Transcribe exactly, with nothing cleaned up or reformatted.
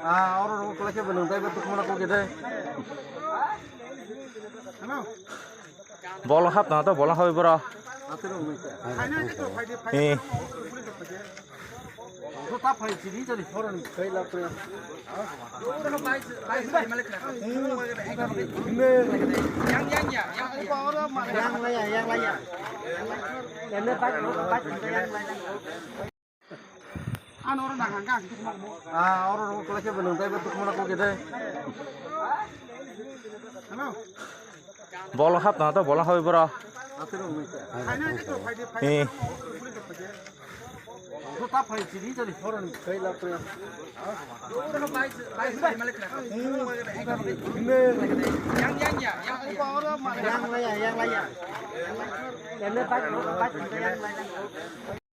Ah, oro rogo kulai khe beleng dai, betuk mana kok gede. Bol hap na to, bol hap bro. Eh. Yang, yang, ya, yang, yang. Yang laya, yang laya. Yang laya. Ano oro nang hangka ang dukmano. Ah, oro rogo kulai khe beleng dai, betuk mana kok gede. Hello. Bol hap na to, bol hap bro. Eh. Yang, yang, ya, yang, yang. Yang laya, yang laya. Yang laya.